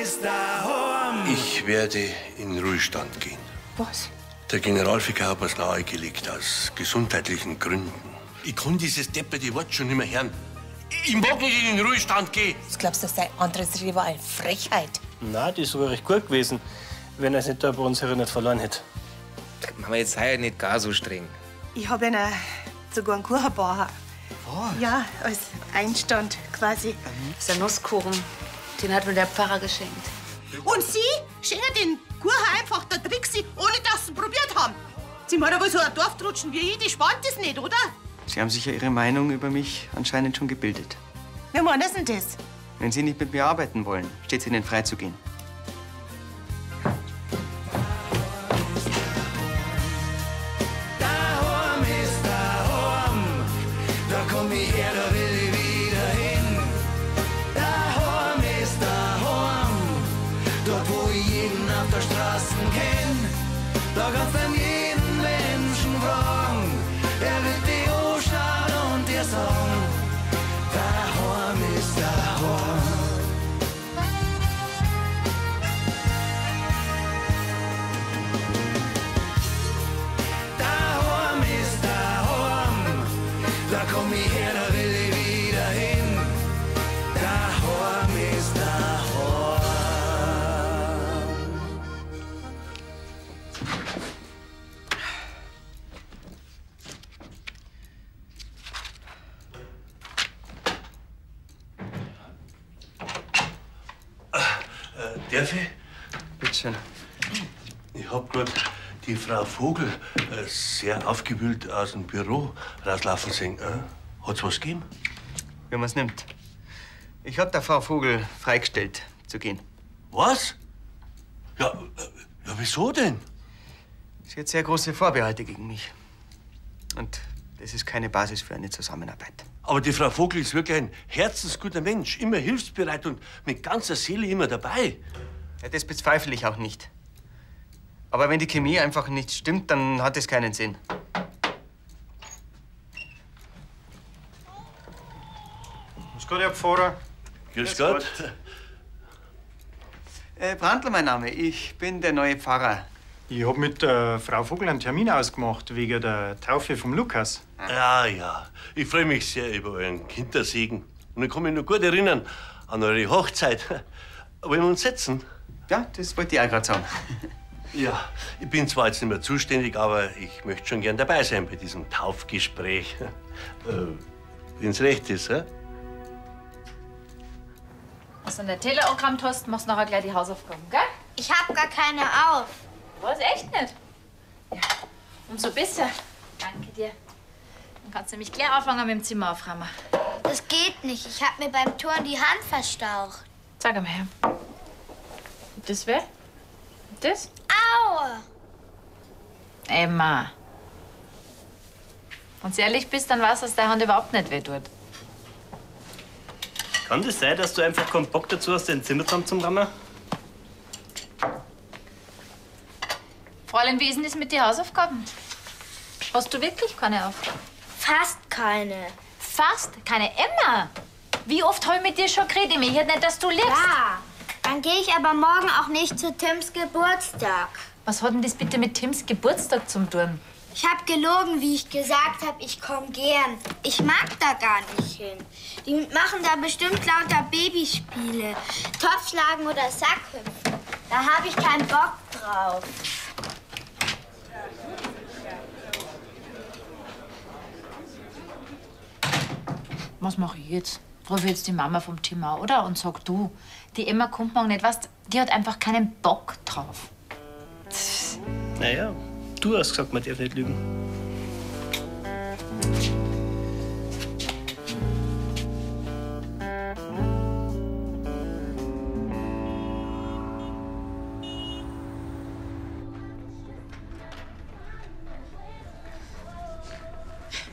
ist daheim. Ich werde in Ruhestand gehen. Was? Der Generalvikar hat mir's nahegelegt, aus gesundheitlichen Gründen. Ich kann dieses depperte Wort schon nicht mehr hören. Ich mag nicht in den Ruhestand gehen. Was glaubst du, das sei Antrittsrede war eine Frechheit? Na, die ist sogar recht gut gewesen, wenn er es nicht da bei uns nicht verloren hätte. Mama, jetzt sei ja nicht gar so streng. Ich habe ihnen sogar einen Kuchen gebacken. Was? Ja, als Einstand quasi. Das ist ein Nusskuchen. Den hat mir der Pfarrer geschenkt. Und Sie schenken den Kuchen einfach der Trixi, ohne dass Sie ihn probiert haben. Sie meinen aber so ein Dorftrutschen wie ich, die spannt das nicht, oder? Sie haben sich ja Ihre Meinung über mich anscheinend schon gebildet. Wie meinen Sie denn das? Wenn Sie nicht mit mir arbeiten wollen, steht es Ihnen frei zu gehen. Daheim ist daheim. Da komm ich her, da will ich wieder hin. Daheim ist daheim. Dort, wo ich jeden auf der Straße kenn. Da kannst du jeden Menschen fragen. Er wird dich anschauen und dir sagen: Daheim ist daheim. Daheim ist daheim. Da komm ich her, da will ich wieder hin. Daheim ist daheim. Darf ich? Bitte schön. Ich hab grad die Frau Vogel sehr aufgewühlt aus dem Büro rauslaufen sehen. Hat's was gegeben? Wenn man's nimmt. Ich hab der Frau Vogel freigestellt, zu gehen. Was? Ja, ja, wieso denn? Sie hat sehr große Vorbehalte gegen mich. Und das ist keine Basis für eine Zusammenarbeit. Aber die Frau Vogel ist wirklich ein herzensguter Mensch, immer hilfsbereit und mit ganzer Seele immer dabei. Ja, das bezweifle ich auch nicht. Aber wenn die Chemie einfach nicht stimmt, dann hat es keinen Sinn. Grüß Gott, Herr Pfarrer. Grüß Gott. Brandl, mein Name. Ich bin der neue Pfarrer. Ich hab mit der Frau Vogel einen Termin ausgemacht, wegen der Taufe vom Lukas. Ja, ja. Ich freue mich sehr über euren Kindersegen. Und ich kann mich noch gut erinnern an eure Hochzeit. Wollen wir uns setzen? Ja, das wollte ich auch gerade sagen. Ja, ich bin zwar jetzt nicht mehr zuständig, aber ich möchte schon gern dabei sein bei diesem Taufgespräch. Wenn's recht ist, hä? Was du in der Teller angerammt hast, machst du nachher gleich die Hausaufgaben, gell? Ich hab gar keine auf. Was, echt nicht? Ja, umso besser. Danke dir. Dann kannst du nämlich gleich anfangen mit dem Zimmer aufräumen. Das geht nicht. Ich hab mir beim Turnen die Hand verstaucht. Sag mal her. Das weh? Das? Aua! Emma. Wenn du ehrlich bist, dann weißt du, dass deine Hand überhaupt nicht weh tut. Kann das sein, dass du einfach keinen Bock dazu hast, dein Zimmer zusammen zu rammen? Fräulein, wie ist denn das mit den Hausaufgaben? Hast du wirklich keine auf? Fast keine. Fast keine? Emma! Wie oft habe ich mit dir schon geredet? Ich möchte nicht, dass du liegst. Ja, dann gehe ich aber morgen auch nicht zu Tims Geburtstag. Was hat denn das bitte mit Tims Geburtstag zum tun? Ich hab gelogen, wie ich gesagt hab, ich komm gern. Ich mag da gar nicht hin. Die machen da bestimmt lauter Babyspiele. Topfschlagen oder Sackhüpfen. Da hab ich keinen Bock drauf. Was mache ich jetzt? Ruf ich jetzt die Mama vom Tim an, oder? Und sag du, die Emma kommt morgen nicht, weißt, die hat einfach keinen Bock drauf. Naja, du hast gesagt, man darf nicht lügen.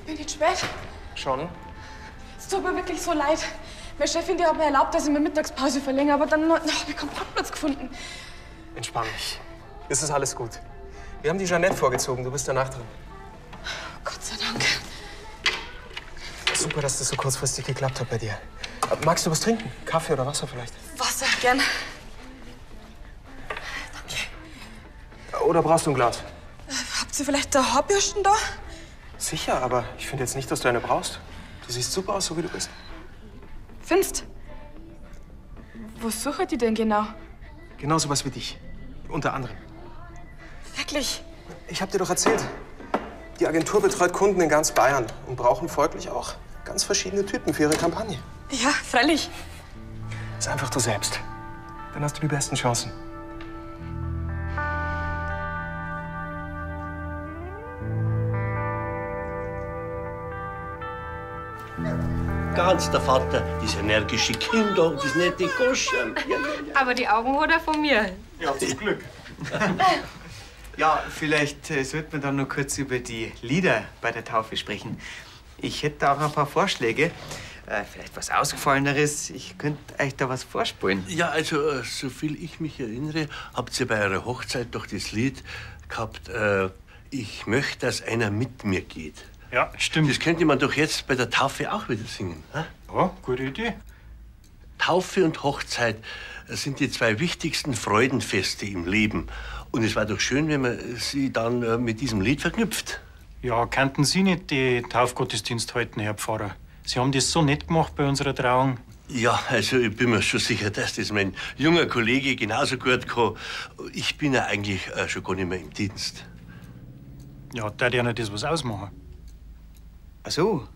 Bin ich spät? Schon. Es tut mir wirklich so leid. Meine Chefin, die hat mir erlaubt, dass ich meine Mittagspause verlängere, aber dann habe ich keinen Parkplatz gefunden. Entspann dich. Es ist alles gut. Wir haben die Jeanette vorgezogen, du bist danach dran. Gott sei Dank. Super, dass das so kurzfristig geklappt hat bei dir. Magst du was trinken? Kaffee oder Wasser vielleicht? Wasser, gern. Oder brauchst du ein Glas? Habt ihr vielleicht eine Haarbürsten da? Sicher, aber ich finde jetzt nicht, dass du eine brauchst. Du siehst super aus, so wie du bist. Findest? Was suchen die denn genau? Genau sowas wie dich. Unter anderem. Wirklich? Ich hab dir doch erzählt, die Agentur betreut Kunden in ganz Bayern und brauchen folglich auch ganz verschiedene Typen für ihre Kampagne. Ja, freilich. Sei einfach du selbst. Dann hast du die besten Chancen. Ganz der Vater, das energische Kind und das nette Goschen. Ja, Aber die Augen hat er von mir. Ja, zum Glück. Ja, vielleicht sollten wir dann noch kurz über die Lieder bei der Taufe sprechen. Ich hätte da auch ein paar Vorschläge. Vielleicht was Ausgefalleneres. Ich könnte euch da was vorspulen. Ja, also, soviel ich mich erinnere, habt ihr bei eurer Hochzeit doch das Lied gehabt, Ich möchte, dass einer mit mir geht. Ja, stimmt. Das könnte man doch jetzt bei der Taufe auch wieder singen. Hä? Ja, gute Idee. Taufe und Hochzeit sind die zwei wichtigsten Freudenfeste im Leben. Und es war doch schön, wenn man sie dann mit diesem Lied verknüpft. Ja, kannten Sie nicht die Taufgottesdienst halten, Herr Pfarrer? Sie haben das so nett gemacht bei unserer Trauung. Ja, also ich bin mir schon sicher, dass das mein junger Kollege genauso gut kann. Ich bin ja eigentlich schon gar nicht mehr im Dienst. Ja, da ja nicht das was ausmachen. Ach so.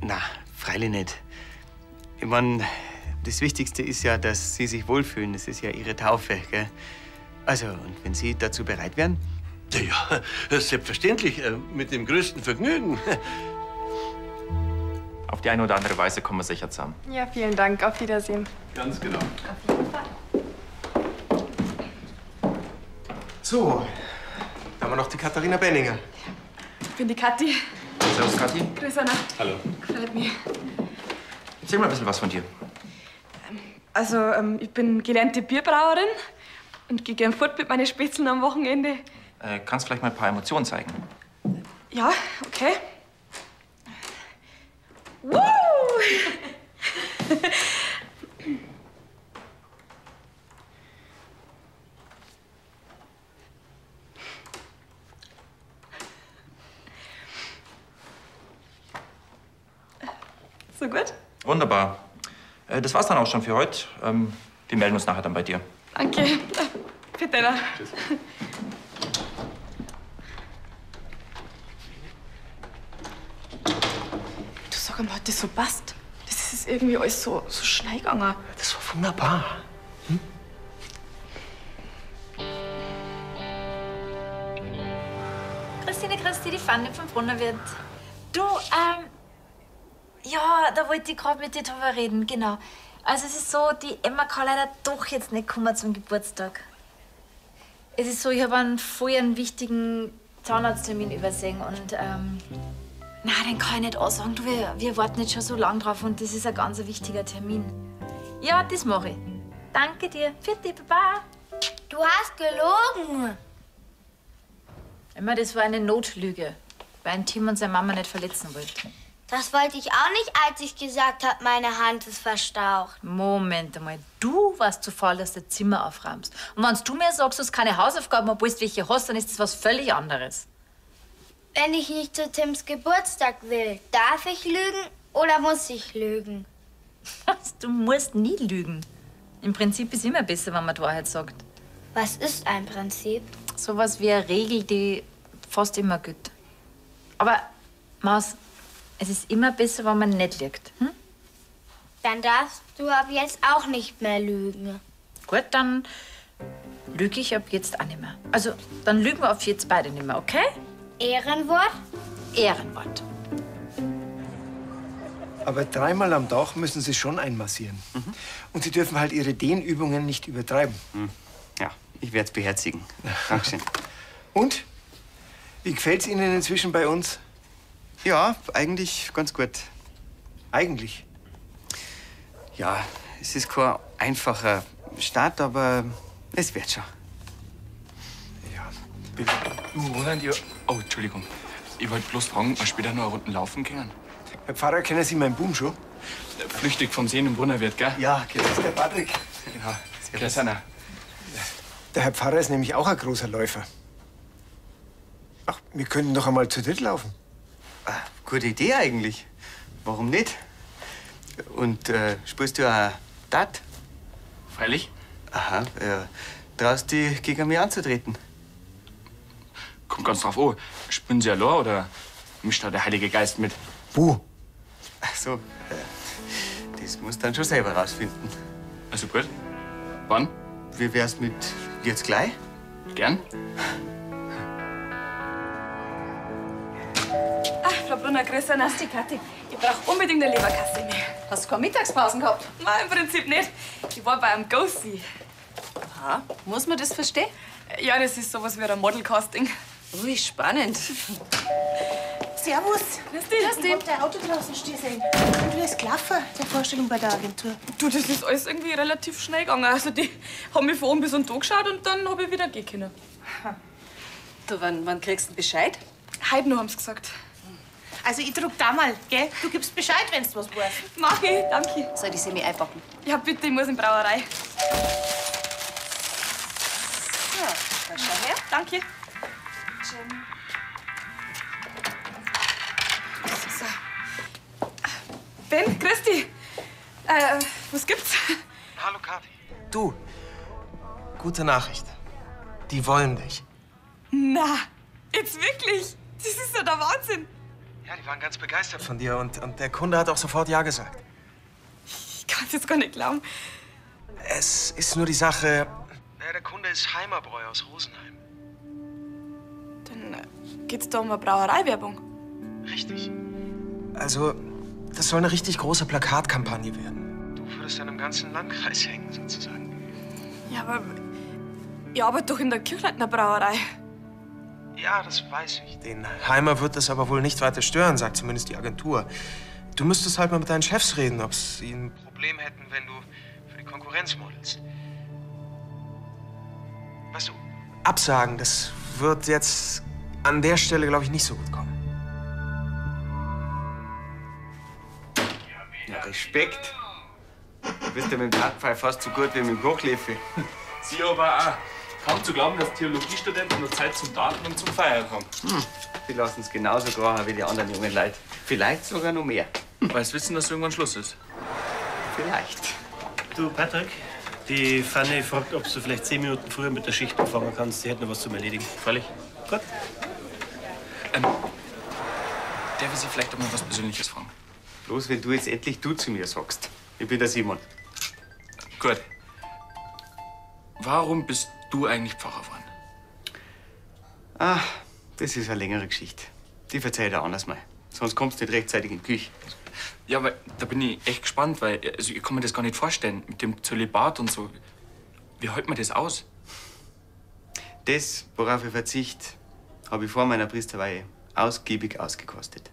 Na, freilich nicht. Ich mein, das Wichtigste ist ja, dass Sie sich wohlfühlen. Das ist ja Ihre Taufe, gell? Also, und wenn Sie dazu bereit wären? Ja, selbstverständlich, mit dem größten Vergnügen. Auf die eine oder andere Weise kommen wir sicher zusammen. Ja, vielen Dank. Auf Wiedersehen. Ganz genau. So, da haben wir noch die Katharina Benninger. Ich bin die Kathi. Servus, Kathi. Grüß Anna. Hallo. Freut mich. Erzähl mal ein bisschen was von dir. Also, ich bin gelernte Bierbrauerin und gehe gern fort mit meinen Spätzeln am Wochenende. Kannst vielleicht mal ein paar Emotionen zeigen? Ja, okay. Woo! So gut? Wunderbar. Das war's dann auch schon für heute. Wir melden uns nachher dann bei dir. Danke. Bitte. Tschüss. Du sag einmal, hat das so passt? Das ist irgendwie alles so schnell gegangen. Das war wunderbar. Hm? Christine, Christi, die Fanny vom Brunnerwirt. Du, ja, da wollte ich gerade mit dir drüber reden, genau. Also es ist so, die Emma kann leider doch jetzt nicht kommen zum Geburtstag. Es ist so, ich habe einen voll einen wichtigen Zahnarzttermin übersehen und na, den kann ich nicht ansagen. Du, wir warten jetzt schon so lange drauf und das ist ein ganz wichtiger Termin. Ja, das mache ich. Danke dir. Pfiat baba. Du hast gelogen. Emma, das war eine Notlüge, weil ein Tim und seine Mama nicht verletzen wollte. Das wollte ich auch nicht, als ich gesagt habe, meine Hand ist verstaucht. Moment einmal, du warst zu faul, dass du dein Zimmer aufräumst. Und wenn du mir sagst, du hast keine Hausaufgaben, obwohl du welche hast, dann ist das was völlig anderes. Wenn ich nicht zu Tims Geburtstag will, darf ich lügen oder muss ich lügen? Was? Du musst nie lügen. Im Prinzip ist immer besser, wenn man die Wahrheit sagt. Was ist ein Prinzip? Sowas wie eine Regel, die fast immer gilt. Aber, Maus, es ist immer besser, wenn man nicht lügt. Hm? Dann darfst du ab jetzt auch nicht mehr lügen. Gut, dann lüge ich ab jetzt auch nicht mehr. Also, dann lügen wir auf jetzt beide nicht mehr, okay? Ehrenwort? Ehrenwort. Aber dreimal am Tag müssen Sie schon einmassieren. Und Sie dürfen halt Ihre Dehnübungen nicht übertreiben. Ja, ich werde es beherzigen. Dankeschön. Und? Wie gefällt's Ihnen inzwischen bei uns? Ja, eigentlich ganz gut. Eigentlich? Ja, es ist kein einfacher Start, aber es wird schon. Bitte. Du, Roland, ihr. Oh, Entschuldigung. Ich wollte bloß fragen, ob wir später noch eine Runde laufen können. Herr Pfarrer, kennen Sie meinen Buben schon? Flüchtig vom Sehen im Brunnerwirt, gell? Ja, genau. Das ist der Patrick. Genau. Grüß Anna. Der Herr Pfarrer ist nämlich auch ein großer Läufer. Ach, wir könnten doch einmal zu dritt laufen. Gute Idee eigentlich. Warum nicht? Und spielst du auch Dart? Freilich. Aha, traust dich, gegen mich anzutreten? Kommt ganz drauf an. Spinnen Sie allein oder mischt da der Heilige Geist mit? Wo? Ach so, das musst du dann schon selber rausfinden. Also gut. Wann? Wie wär's mit jetzt gleich? Gern. Ach, Frau Brunner, grüß dich. Die Kathi. Ich brauch unbedingt eine Leberkasse mehr. Hast du keine Mittagspausen gehabt? Nein, im Prinzip nicht. Ich war bei einem Go-See. Aha. Muss man das verstehen? Ja, das ist sowas wie ein Modelcasting. Ui, spannend. Servus. Grüß dich. Ich hab dein Auto draußen stehen sehen. Und wie ist gelaufen, die Vorstellung bei der Agentur? Du, das ist alles irgendwie relativ schnell gegangen. Also, die haben mich von oben bis unten angeschaut und dann hab ich wieder gehen können. Du, wann kriegst du denn Bescheid? Heute noch haben sie gesagt. Also ich druck da mal, gell? Du gibst Bescheid, wenn du was weißt. Mach ich, danke. Soll ich sie mir einpacken? Ja, bitte, ich muss in die Brauerei. Ja, dann schau her. Danke. So. Ben, grüß dich. Was gibt's? Hallo Kathi. Du, gute Nachricht. Die wollen dich. Na, jetzt wirklich? Das ist ja der Wahnsinn. Ja, die waren ganz begeistert von dir und der Kunde hat auch sofort Ja gesagt. Ich kann's jetzt gar nicht glauben. Es ist nur die Sache. Naja, der Kunde ist Heimerbräu aus Rosenheim. Dann geht's da um eine Brauereiwerbung. Richtig. Also, das soll eine richtig große Plakatkampagne werden. Du würdest dann im ganzen Landkreis hängen, sozusagen. Ja, aber ich arbeite doch in der Kirchleitner Brauerei. Ja, das weiß ich. Den Heimer wird das aber wohl nicht weiter stören, sagt zumindest die Agentur. Du müsstest halt mal mit deinen Chefs reden, ob sie ein Problem hätten, wenn du für die Konkurrenz modelst. Weißt du, absagen, das wird jetzt an der Stelle, glaube ich, nicht so gut kommen. Ja, Respekt. Du bist ja mit dem Dartpfeil fast so gut wie mit dem Kochlöffel. Sie aber auch. Kaum zu glauben, dass Theologiestudenten nur Zeit zum Daten und zum Feiern haben. Die lassen es genauso krachen wie die anderen jungen Leute. Vielleicht sogar noch mehr. Weil sie wissen, dass irgendwann Schluss ist. Vielleicht. Du, Patrick, die Fanny fragt, ob du vielleicht 10 Minuten früher mit der Schicht anfangen kannst. Sie hätte noch was zum Erledigen. Freilich. Gut. Darf ich Sie vielleicht auch mal was Persönliches fragen? Bloß wenn du jetzt endlich du zu mir sagst. Ich bin der Simon. Gut. Warum bist du eigentlich Pfarrer geworden? Ah, das ist eine längere Geschichte. Die verzeih ich dir anders mal. Sonst kommst du nicht rechtzeitig in die Küche. Ja, aber da bin ich echt gespannt, weil also ich kann mir das gar nicht vorstellen mit dem Zölibat und so. Wie hält man das aus? Das, worauf ich verzichte, habe ich vor meiner Priesterweihe ausgiebig ausgekostet.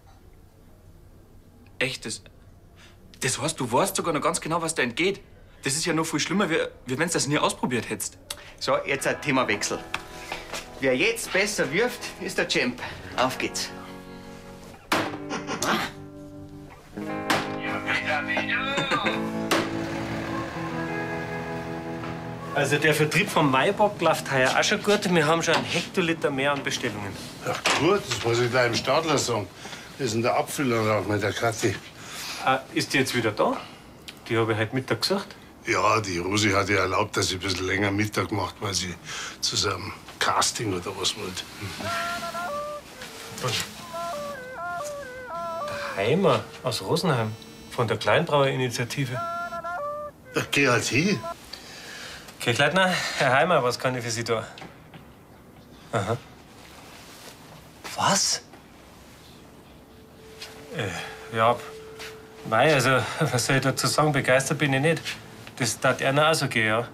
Echt, das heißt, du weißt sogar noch ganz genau, was da entgeht. Das ist ja noch viel schlimmer, wie wenn du das nie ausprobiert hättest. So, jetzt ein Themawechsel. Wer jetzt besser wirft, ist der Champ. Auf geht's. Also der Vertrieb vom Maibock läuft heuer auch schon gut. Wir haben schon einen Hektoliter mehr an Bestellungen. Ach gut, das muss ich gleich im Stadler sagen. Das ist denn der Abfüllantrag mit der Kathi. Ah, ist die jetzt wieder da? Die habe ich heute Mittag gesucht. Ja, die Rosi hat ja erlaubt, dass sie ein bisschen länger Mittag macht, weil sie zu seinem Casting oder was wollte. Der Heimer aus Rosenheim von der Kleinbrauerinitiative. Ja, geh halt hin. Kirchleitner, Herr Heimer, was kann ich für Sie tun? Aha. Was? Ja, mei, also, was soll ich dazu sagen? Begeistert bin ich nicht. Das tat einer auch so gehen, ja.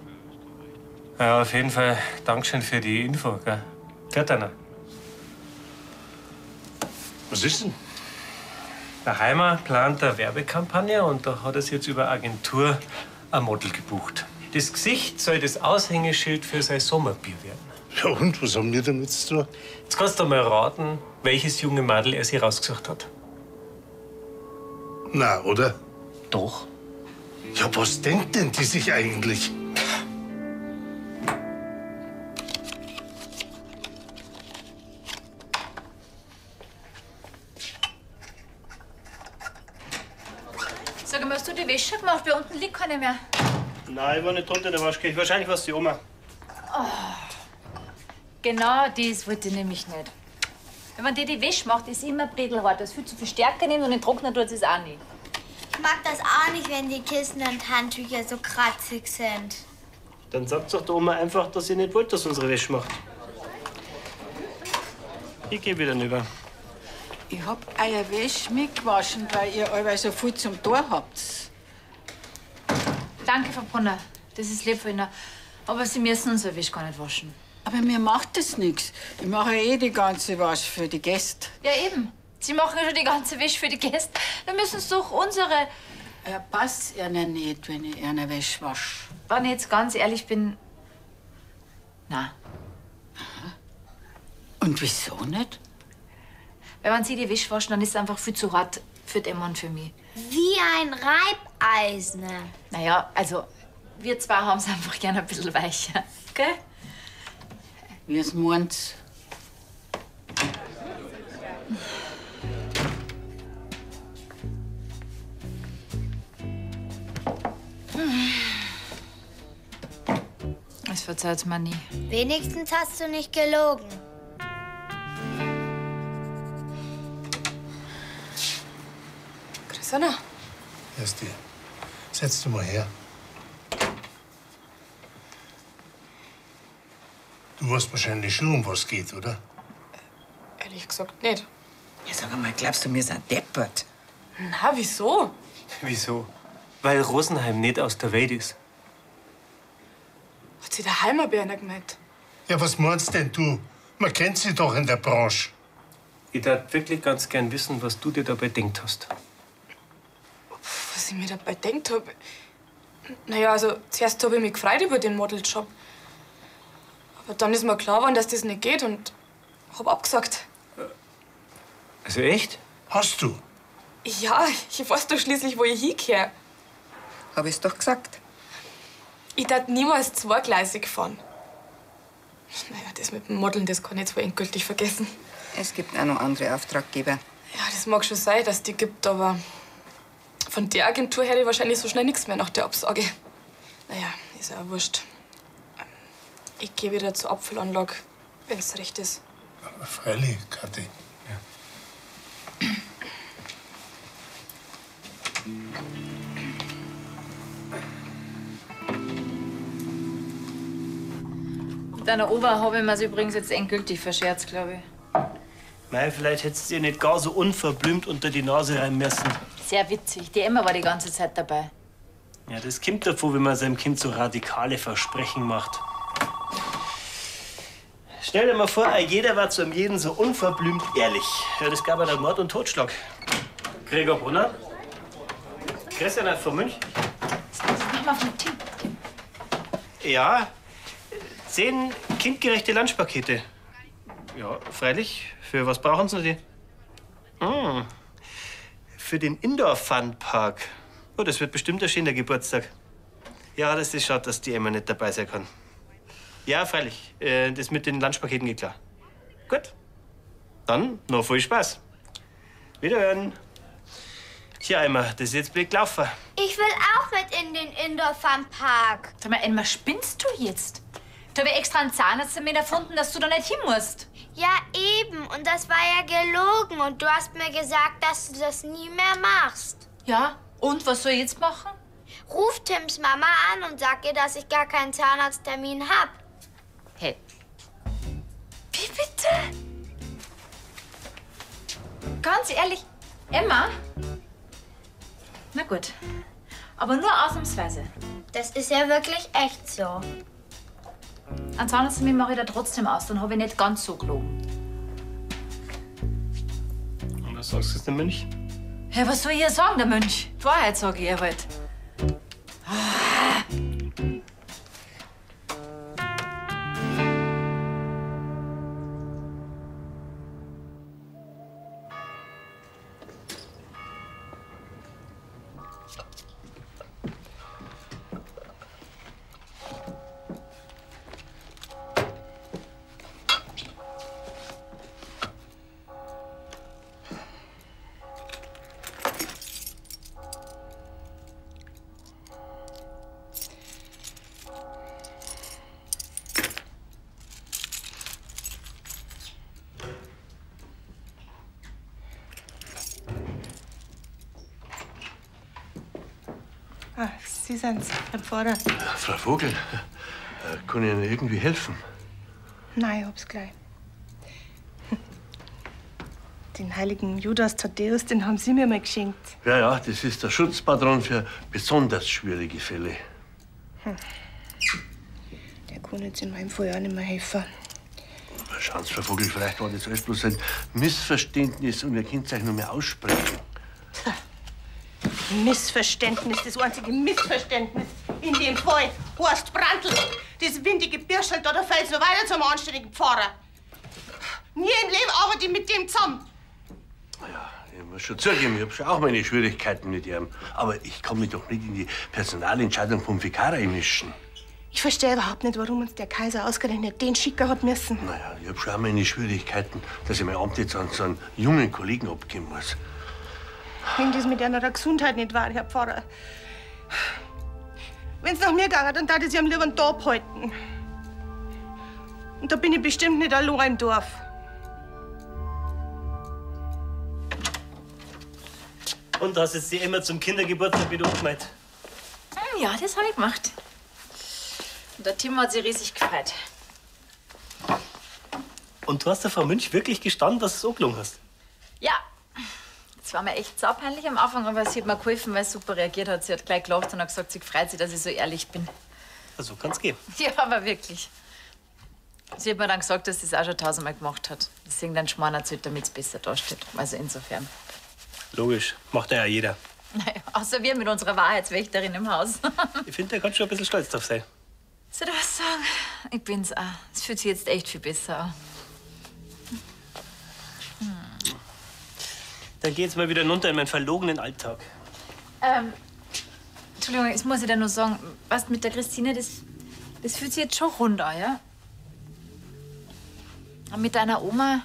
Ja, auf jeden Fall Dankeschön für die Info, gell? Pfiat einer. Was ist denn? Der Heimer plant eine Werbekampagne und da hat er sich jetzt über Agentur ein Model gebucht. Das Gesicht soll das Aushängeschild für sein Sommerbier werden. Ja und, was haben wir damit zu tun? Jetzt kannst du mal raten, welches junge Madel er sich rausgesucht hat. Na, oder? Doch. Ja, was denkt denn die sich eigentlich? liegt keine mehr. Nein, ich war nicht drunter in der Waschküche. Wahrscheinlich war's die Oma. Oh. Genau das wollte ich nämlich nicht. Wenn man dir die Wäsche macht, ist immer bredelhart. Das viel zu viel Stärke nimmt und in Trockner tut es auch nicht. Ich mag das auch nicht, wenn die Kissen und Handtücher so kratzig sind. Dann sagt doch der Oma einfach, dass sie nicht wollt, dass unsere Wäsche macht. Ich geh wieder rüber. Ich hab euer Wäsche mitgewaschen, weil ihr allweil so viel zum Tor habt. Danke, Frau Brunner. Das ist lieb von Ihnen. Aber Sie müssen unsere Wäsche gar nicht waschen. Aber mir macht das nichts. Ich mache ja eh die ganze Wäsche für die Gäste. Ja, eben. Sie machen ja schon die ganze Wäsche für die Gäste. Dann müssen Sie doch unsere. Ja, passt ihnen nicht, wenn ich ihre Wäsche wasche. Wenn ich jetzt ganz ehrlich bin, na. Und wieso nicht? Weil wenn Sie die Wäsche waschen, dann ist es einfach viel zu hart für die Emma und für mich. Wie ein Reibeisen. Naja, also wir zwei haben es einfach gern ein bisschen weicher. Gell? Wie es meint. Das verzeiht man nie. Wenigstens hast du nicht gelogen. Christina, Grüß dich. Setz dich mal her. Du weißt wahrscheinlich schon, um was geht, oder? Ehrlich gesagt nicht. Ja, sag einmal, glaubst du, wir sind deppert? Na, wieso? Wieso? Weil Rosenheim nicht aus der Welt ist. Hat sich der Heimerberner gemeint? Ja, was meinst denn du? Man kennt sie doch in der Branche. Ich darf wirklich ganz gern wissen, was du dir dabei denkt hast. Was ich mir dabei denkt hab. Naja, also zuerst hab ich mich gefreut über den Modeljob. Aber dann ist mir klar geworden, dass das nicht geht und hab abgesagt. Also echt? Hast du? Ja, ich weiß doch schließlich, wo ich hingehöre. Hab ich's doch gesagt. Ich darf niemals zweigleisig fahren. Naja, das mit dem Modeln, das kann ich jetzt wohl endgültig vergessen. Es gibt auch noch andere Auftraggeber. Ja, das mag schon sein, dass die gibt, aber von der Agentur hätte ich wahrscheinlich so schnell nichts mehr nach der Absage. Naja, ist ja auch wurscht. Ich gehe wieder zur Abfüllanlage, wenn's recht ist. Freilich, Kathi. Mit deiner Oma habe ich mir's übrigens jetzt endgültig verscherzt, glaube ich. Mei, vielleicht hättest du ihr nicht gar so unverblümt unter die Nase rein müssen. Sehr witzig. Die Emma war die ganze Zeit dabei. Ja, das kommt davor, wenn man seinem Kind so radikale Versprechen macht. Stell dir mal vor, jeder war zu einem jeden so unverblümt ehrlich. Ja, das gab ja dann Mord und Totschlag. Gregor Brunner? Christian von Münch? Mach mal von Tim. Ja, 10 kindgerechte Lunchpakete. Ja, freilich. Für was brauchen Sie die? Für den Indoor-Fun-Park. Oh, das wird bestimmt ein schöner Geburtstag. Ja, das ist schade, dass die Emma nicht dabei sein kann. Ja, freilich. Das mit den Lunchpaketen geht klar. Gut. Dann noch viel Spaß. Wiederhören. Tja, Emma, das ist jetzt blöd gelaufen. Ich will auch mit in den Indoor Fun Park. Sag mal, Emma, spinnst du jetzt? Da habe ich extra einen Zahnarzttermin erfunden, dass du da nicht hin musst. Ja, eben. Und das war ja gelogen. Und du hast mir gesagt, dass du das nie mehr machst. Ja, und was soll ich jetzt machen? Ruf Tims Mama an und sag ihr, dass ich gar keinen Zahnarzttermin hab. Hey. Wie bitte? Ganz ehrlich, Emma? Na gut. Aber nur ausnahmsweise. Das ist ja wirklich echt so. Einen Zahnarzttermin mache ich da trotzdem aus, dann habe ich nicht ganz so gelogen. Und was sagst du jetzt dem Mönch? Ja, was soll ich ihr sagen, der Mönch? Die Wahrheit sage ich ihr halt. Sie sind's, Herr Pfarrer. Frau Vogel, kann ich Ihnen irgendwie helfen? Nein, ich hab's gleich. Den heiligen Judas Thaddäus, den haben Sie mir mal geschenkt. Ja, ja, das ist der Schutzpatron für besonders schwierige Fälle. Der kann jetzt in meinem Fall auch nicht mehr helfen. Schauen Sie, Frau Vogel, vielleicht war das alles bloß ein Missverständnis und ihr könnt euch noch mehr aussprechen. Missverständnis, das einzige Missverständnis in dem Fall. Horst Brandl, das windige Birschel da, da fällt's noch weiter zum anständigen Pfarrer. Nie im Leben arbeite ich mit dem zusammen. Ich muss schon zugeben, ich hab schon auch meine Schwierigkeiten mit ihm. Aber ich kann mich doch nicht in die Personalentscheidung vom Vikar einmischen. Ich verstehe überhaupt nicht, warum uns der Kaiser ausgerechnet den schicken hat müssen. Naja, ich hab schon auch meine Schwierigkeiten, dass ich mein Amt jetzt an so einen jungen Kollegen abgeben muss. Wenn das mit einer Gesundheit nicht war, Herr Pfarrer. Wenn's nach mir gegangen, dann tat ich sie am liebsten da abhalten. Und da bin ich bestimmt nicht allein im Dorf. Und hast jetzt die Emma zum Kindergeburtstag wieder angemeldet? Ja, das habe ich gemacht. Und der Timo hat sich riesig gefreut. Und du hast der Frau Münch wirklich gestanden, dass du es angelogen hast? Ja, es war mir echt saupeinlich am Anfang, aber sie hat mir geholfen, weil sie super reagiert hat. Sie hat gleich gelacht und hat gesagt, sie freut sich, dass ich so ehrlich bin. Also kann's gehen. Ja, aber wirklich. Sie hat mir dann gesagt, dass sie es auch schon tausendmal gemacht hat. Deswegen dann Schmarrn erzählt, damit es besser dasteht. Also insofern. Logisch, macht ja jeder. Naja, außer wir mit unserer Wahrheitswächterin im Haus. Ich finde, der kann schon ein bisschen stolz drauf sein. Soll ich was sagen? Ich bin's auch. Es fühlt sich jetzt echt viel besser an. Dann geh jetzt mal wieder runter in meinen verlogenen Alltag. Entschuldigung, jetzt muss ich dir nur sagen, was mit der Christine, das fühlt sich jetzt schon rund an, ja? Und mit deiner Oma,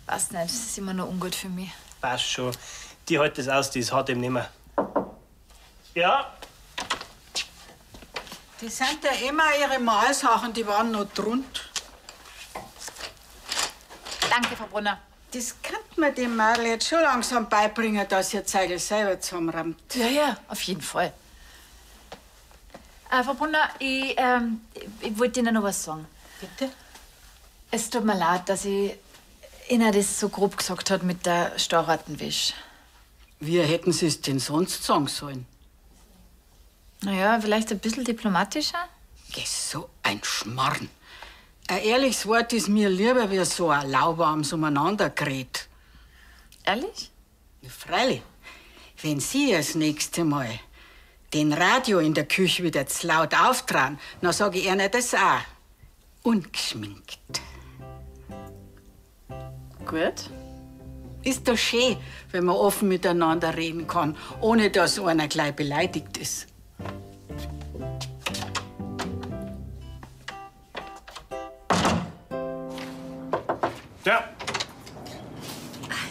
weiß nicht, das ist immer noch ungut für mich. Passt schon. Die hält das aus, die ist hart im Nehmen. Ja, Die sind ja immer ihre Mahlsachen, die waren noch drunter. Danke, Frau Brunner. Das könnte man dem Mädel jetzt schon langsam beibringen, dass ihr Zeigel selber zusammenrammt. Ja, ja, auf jeden Fall. Frau Brunner, ich wollte Ihnen noch was sagen. Bitte? Es tut mir leid, dass ich Ihnen das so grob gesagt habe mit der Stauratenwäsche. Wie hätten Sie es denn sonst sagen sollen? Naja, vielleicht ein bisschen diplomatischer. Geh, so ein Schmarrn. Ein ehrliches Wort ist mir lieber wie so ein lauwarmes Umeinandergered. Ehrlich? Ja, freilich. Wenn Sie das nächste Mal den Radio in der Küche wieder zu laut auftragen, dann sag ich Ihnen das auch. Ungeschminkt. Gut. Ist doch schön, wenn man offen miteinander reden kann, ohne dass einer gleich beleidigt ist. Ja.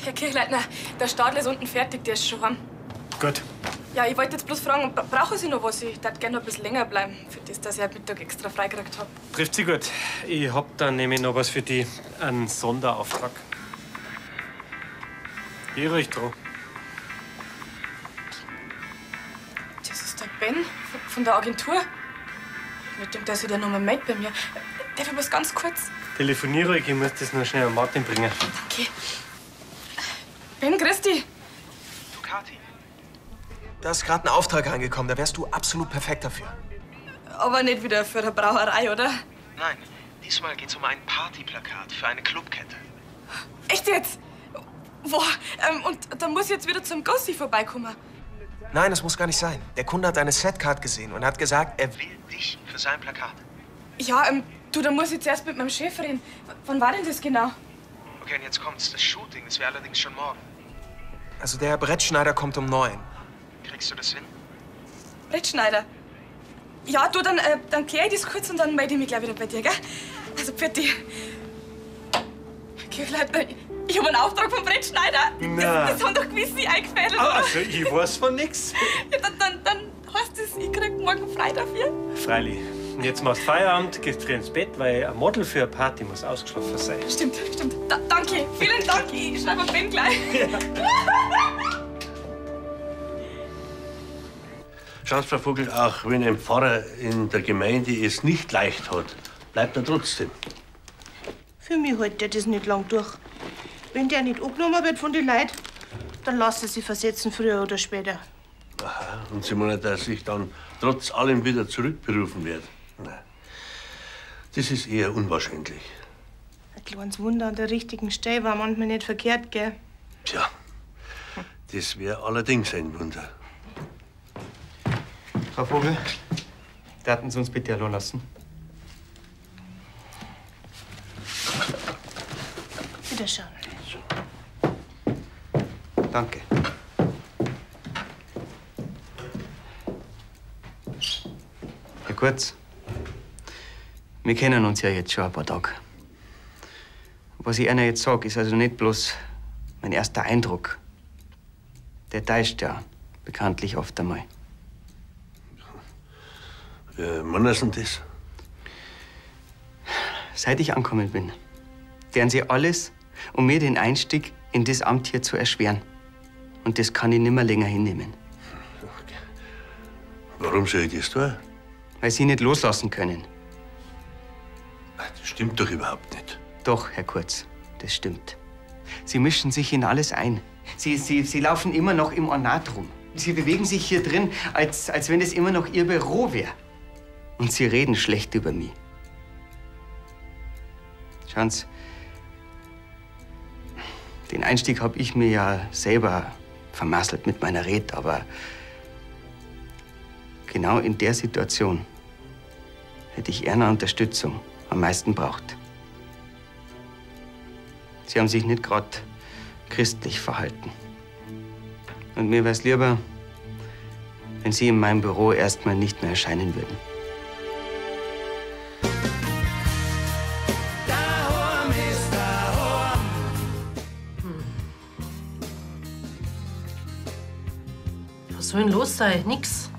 Herr Kirchleitner, der Stadler ist unten fertig, der ist schon heim. Gut. Ja, ich wollte jetzt bloß fragen, brauchen Sie noch was? Ich würde gerne noch ein bisschen länger bleiben, für das, dass ich heute Mittag extra freigekriegt habe. Trifft sie gut. Ich hab da nämlich noch was für die, einen Sonderauftrag. Geh ruhig dran. Das ist der Ben von der Agentur. Mit dem, dass ich der nochmal meldet bei mir. Darf ich was ganz kurz? Telefonier ruhig, ich muss das noch schnell an Martin bringen. Okay. Ben, grüß dich. Du, Kathi. Da ist gerade ein Auftrag reingekommen, da wärst du absolut perfekt dafür. Aber nicht wieder für die Brauerei, oder? Nein, diesmal geht's um ein Partyplakat für eine Clubkette. Echt jetzt? Boah, und da muss ich jetzt wieder zum Gossi vorbeikommen. Nein, das muss gar nicht sein. Der Kunde hat deine Setcard gesehen und hat gesagt, er will dich für sein Plakat. Ja, du, da muss ich zuerst mit meinem Chef reden. Wann war denn das genau? Okay, und jetzt kommt's. Das Shooting, das wäre allerdings schon morgen. Also der Herr Brettschneider kommt um 9. Kriegst du das hin? Brettschneider. Ja, du, dann klär ich das kurz und dann melde ich mich gleich wieder bei dir, gell? Also, pfiat dich. Kirchleitner, ich hab einen Auftrag vom Brettschneider. Na. Das haben doch gewiss Sie eingefädelt, oder? Also, ich weiß von nix. Ja, dann heißt es, ich krieg morgen frei dafür. Freilich. Und jetzt machst du Feierabend, gehst früh ins Bett, weil ein Model für eine Party muss ausgeschlafen sein. Stimmt, stimmt. Danke, vielen Dank. Ich schreibe Ben gleich. Schauen Sie, Frau Vogel, auch wenn ein Pfarrer in der Gemeinde es nicht leicht hat, bleibt er trotzdem. Für mich hält der das nicht lang durch. Wenn der nicht angenommen wird von den Leuten, dann lassen sie sich versetzen, früher oder später. Aha, und Sie meinen, dass ich dann trotz allem wieder zurückberufen werde? Nein. Das ist eher unwahrscheinlich. Ein kleines Wunder an der richtigen Stelle war manchmal nicht verkehrt, gell? Tja, das wäre allerdings ein Wunder. Frau Vogel, darfen Sie uns bitte allein lassen? Bitte schön. Danke. Herr Kurz, wir kennen uns ja jetzt schon ein paar Tage. Was ich Ihnen jetzt sage, ist also nicht bloß mein erster Eindruck. Der täuscht ja bekanntlich oft einmal. Wie meinen Sie denn das? Seit ich angekommen bin, tun Sie alles, um mir den Einstieg in das Amt hier zu erschweren. Und das kann ich nimmer länger hinnehmen. Warum soll ich das tun? Weil Sie nicht loslassen können. Das stimmt doch überhaupt nicht. Doch, Herr Kurz, das stimmt. Sie mischen sich in alles ein. Sie laufen immer noch im Ornat rum. Sie bewegen sich hier drin, als wenn es immer noch Ihr Büro wäre. Und Sie reden schlecht über mich. Schauen Sie, den Einstieg habe ich mir ja selber vermasselt mit meiner Rede, aber genau in der Situation hätte ich Ihre Unterstützung am meisten braucht. Sie haben sich nicht gerade christlich verhalten. Und mir wär's lieber, wenn Sie in meinem Büro erstmal nicht mehr erscheinen würden. Daheim ist daheim. Was soll denn los sein? Nix.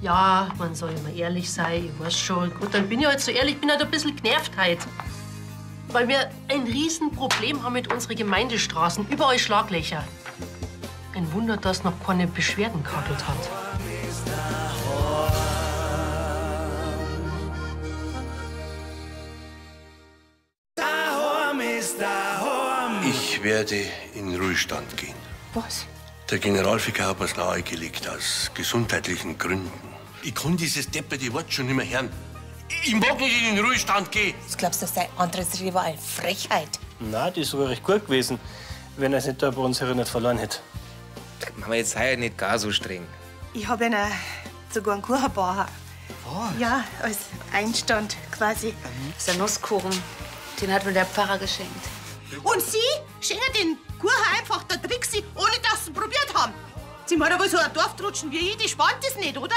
Ja, man soll immer ehrlich sein, ich weiß schon. Gut, dann bin ich halt so ehrlich, bin halt ein bisschen genervt heute. Weil wir ein Riesenproblem haben mit unseren Gemeindestraßen. Überall Schlaglöcher. Ein Wunder, dass noch keine Beschwerden kakelt hat. Daheim ist daheim. Ich werde in Ruhestand gehen. Was? Der Generalvikar hat mir's nahegelegt, aus gesundheitlichen Gründen. Ich kann dieses depperte Wort schon nicht mehr hören. Ich mag nicht in den Ruhestand gehen. Was glaubst du, das sei Antrittsrede war eine Frechheit? Na, das wäre recht gut gewesen, wenn er es nicht da bei uns nicht verloren hätte. Mama, jetzt sei ja nicht gar so streng. Ich habe ihnen sogar einen Kuchen gebacken. Was? Ja, als Einstand quasi. Das ist ein Nusskuchen. Den hat mir der Pfarrer geschenkt. Und Sie schenken den Kuchen einfach der Trixie, ohne dass sie ihn probiert haben. Sie meinen aber so ein Dorftrutschen wie ich, die spannt das nicht, oder?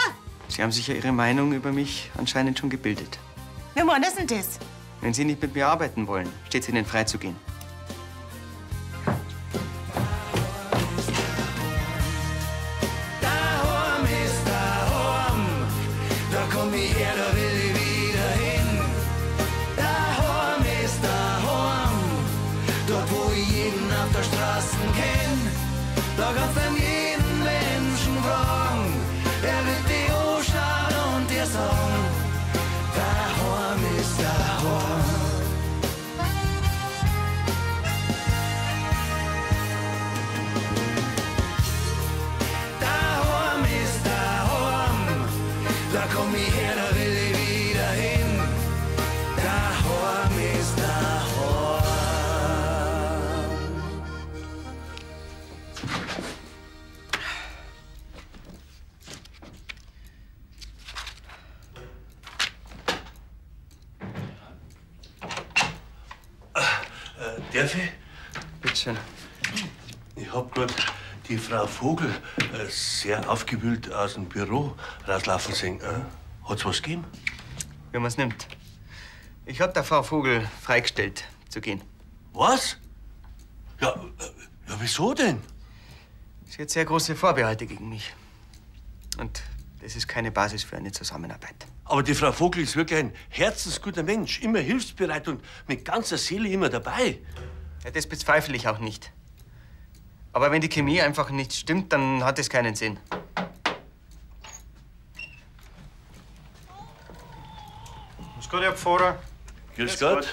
Sie haben sich ja Ihre Meinung über mich anscheinend schon gebildet. Wie meinen Sie denn das? Wenn Sie nicht mit mir arbeiten wollen, steht es Ihnen frei zu gehen. Daheim ist daheim. Da komm ich her, da will ich wieder hin. Daheim ist daheim. Dort, wo ich jeden auf der Straße kenn. Da kannst du jeden Menschen fragen. Er wird dich anschauen und dir sagen: Daheim ist daheim. Daheim ist daheim. Da komm ich her, da will ich wieder hin. Daheim ist daheim. Darf ich? Bitte schön. Ich hab grad die Frau Vogel sehr aufgewühlt aus dem Büro rauslaufen sehen. Hat's was gegeben? Wie man's nimmt. Ich hab der Frau Vogel freigestellt, zu gehen. Was? Ja, ja, wieso denn? Sie hat sehr große Vorbehalte gegen mich. Und das ist keine Basis für eine Zusammenarbeit. Aber die Frau Vogel ist wirklich ein herzensguter Mensch, immer hilfsbereit und mit ganzer Seele immer dabei. Ja, das bezweifle ich auch nicht. Aber wenn die Chemie einfach nicht stimmt, dann hat es keinen Sinn. Grüß Gott, Herr Pfarrer. Grüß Gott.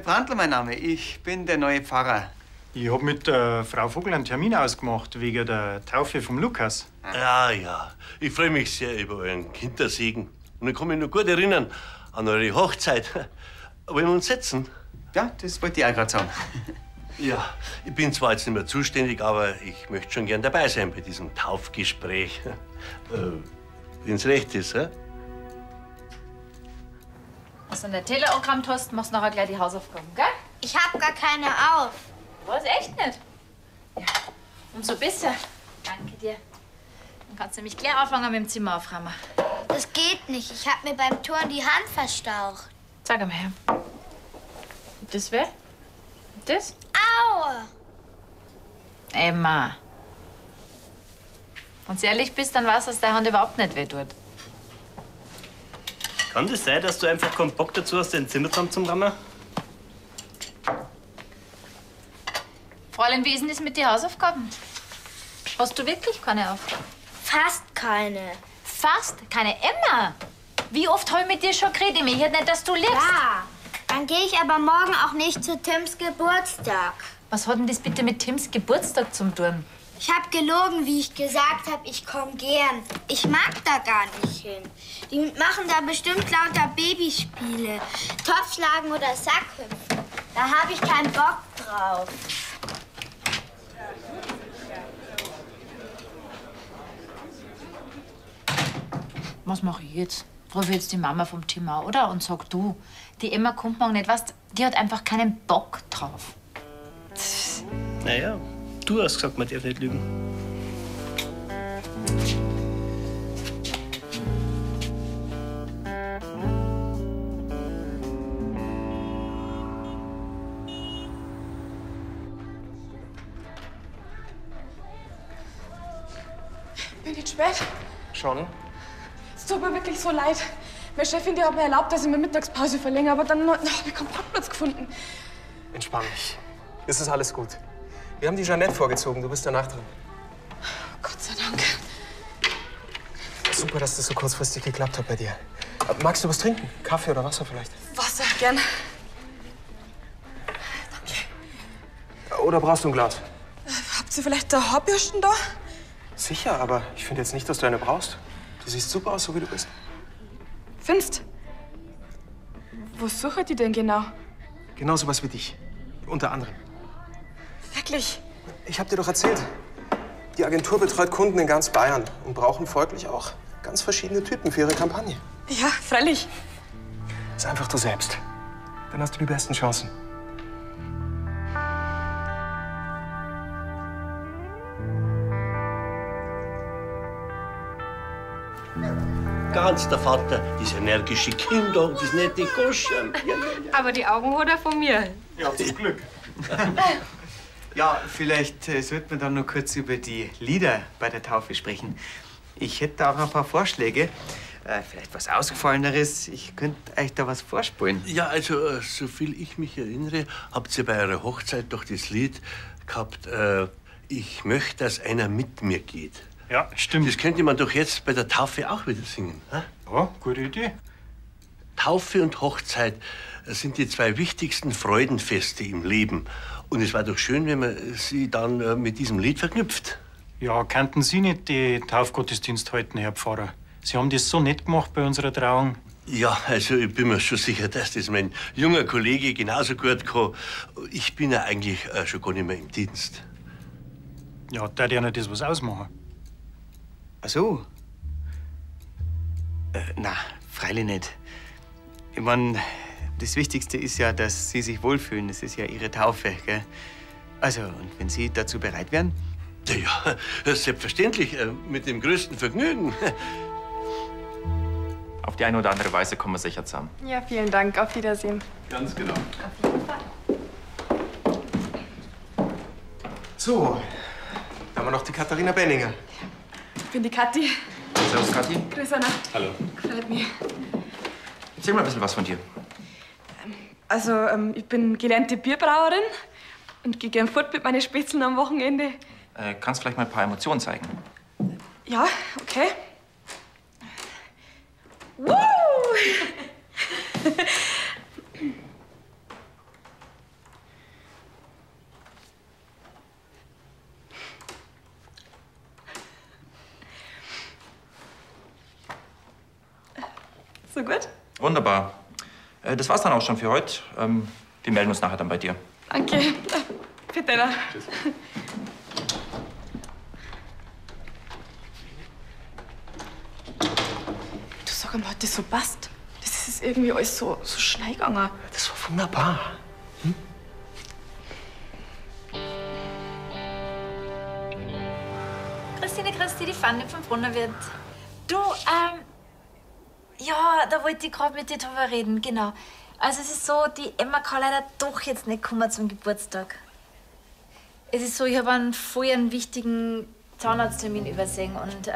Brandl, mein Name. Ich bin der neue Pfarrer. Ich hab mit der Frau Vogel einen Termin ausgemacht wegen der Taufe vom Lukas. Ja, ja. Ich freue mich sehr über euren Kindersegen. Und ich kann mich noch gut erinnern an eure Hochzeit. Wollen wir uns setzen? Ja, das wollte ich auch gerade sagen. Ja, ich bin zwar jetzt nicht mehr zuständig, aber ich möchte schon gern dabei sein bei diesem Taufgespräch. Wenn's recht ist, hä? Was du an der Teller angerammt hast, machst du nachher gleich die Hausaufgaben, gell? Ich hab gar keine auf. Was, echt nicht? Ja, umso besser. Danke dir. Dann kannst du nämlich gleich anfangen mit dem Zimmer aufräumen. Das geht nicht. Ich hab mir beim Turnen die Hand verstaucht. Zeig einmal her. Das weh? Das? Au! Emma. Wenn du ehrlich bist, dann weißt du, dass deine Hand überhaupt nicht weh tut. Kann das sein, dass du einfach keinen Bock dazu hast, dein Zimmer zusammen zu rammen? Fräulein, wie ist denn das mit den Hausaufgaben? Hast du wirklich keine Aufgaben? Fast keine. Fast keine? Emma! Wie oft habe ich mit dir schon geredet? Ich möchte nicht, dass du lügst. Ja, dann gehe ich aber morgen auch nicht zu Tims Geburtstag. Was hat denn das bitte mit Tims Geburtstag zum tun? Ich hab gelogen, wie ich gesagt habe, ich komme gern. Ich mag da gar nicht hin. Die machen da bestimmt lauter Babyspiele. Topfschlagen oder Sackhüpfen. Da habe ich keinen Bock drauf. Was mache ich jetzt? Ruf jetzt die Mama vom Tim an, oder? Und sag du, die Emma kommt morgen nicht, weißt, die hat einfach keinen Bock drauf. Naja, du hast gesagt, man darf nicht lügen. Bin ich spät? Schon. Es tut mir wirklich so leid. Meine Chefin, die hat mir erlaubt, dass ich meine Mittagspause verlängere, aber dann habe ich keinen Parkplatz gefunden. Entspann dich. Es ist alles gut. Wir haben die Jeanette vorgezogen. Du bist danach dran. Gott sei Dank. Super, dass das so kurzfristig geklappt hat bei dir. Magst du was trinken? Kaffee oder Wasser vielleicht? Wasser, gern. Oder brauchst du ein Glas? Habt ihr vielleicht da Haarbürsten da? Sicher, aber ich finde jetzt nicht, dass du eine brauchst. Du siehst super aus, so wie du bist. Findest? Was sucht die denn genau? Genau sowas wie dich. Unter anderem. Wirklich? Ich hab dir doch erzählt. Die Agentur betreut Kunden in ganz Bayern und brauchen folglich auch ganz verschiedene Typen für ihre Kampagne. Ja, freilich. Sei einfach du selbst. Dann hast du die besten Chancen. Ganz der Vater, das energische Kind und das nette Goschen. Ja, ja. Aber die Augen hat er von mir. Ja, zum Glück. Ja, vielleicht sollten wir dann noch kurz über die Lieder bei der Taufe sprechen. Ich hätte da auch ein paar Vorschläge. Vielleicht was Ausgefalleneres. Ich könnte euch da was vorspulen. Ja, also, soviel ich mich erinnere, habt ihr bei eurer Hochzeit doch das Lied gehabt, Ich möchte, dass einer mit mir geht. Ja, stimmt. Das könnte man doch jetzt bei der Taufe auch wieder singen. Hä? Ja, gute Idee. Taufe und Hochzeit sind die zwei wichtigsten Freudenfeste im Leben. Und es war doch schön, wenn man sie dann mit diesem Lied verknüpft. Ja, kannten Sie nicht die Taufgottesdienst halten, Herr Pfarrer? Sie haben das so nett gemacht bei unserer Trauung. Ja, also ich bin mir schon sicher, dass das mein junger Kollege genauso gut kann. Ich bin ja eigentlich schon gar nicht mehr im Dienst. Ja, da ja nicht das was ausmachen. Ach so. Na, freilich nicht. Ich mein, das Wichtigste ist ja, dass Sie sich wohlfühlen. Das ist ja Ihre Taufe, gell? Also, und wenn Sie dazu bereit wären? Ja, selbstverständlich, mit dem größten Vergnügen. Auf die eine oder andere Weise kommen wir sicher zusammen. Ja, vielen Dank. Auf Wiedersehen. Ganz genau. So, da haben wir noch die Katharina Benninger. Ich bin die Kathi. Servus, Kathi. Grüß Anna. Hallo. Freut mich. Erzähl mal ein bisschen was von dir. Also, ich bin gelernte Bierbrauerin und gehe gern fort mit meinen Spätzeln am Wochenende. Kannst vielleicht mal ein paar Emotionen zeigen? Ja, okay. Woo! So gut? Wunderbar. Das war's dann auch schon für heute. Wir melden uns nachher dann bei dir. Danke. Bitte. Tschüss. Du sag einmal, hat das so passt? Das ist irgendwie alles so schnell gegangen. Das war wunderbar. Christine, Christi, die Fanny vom Brunnerwirt. Du, ja, da wollte ich gerade mit dir drüber reden, genau. Also es ist so, die Emma kann leider doch jetzt nicht kommen zum Geburtstag. Es ist so, ich habe einen voll einen wichtigen Zahnarzttermin übersehen und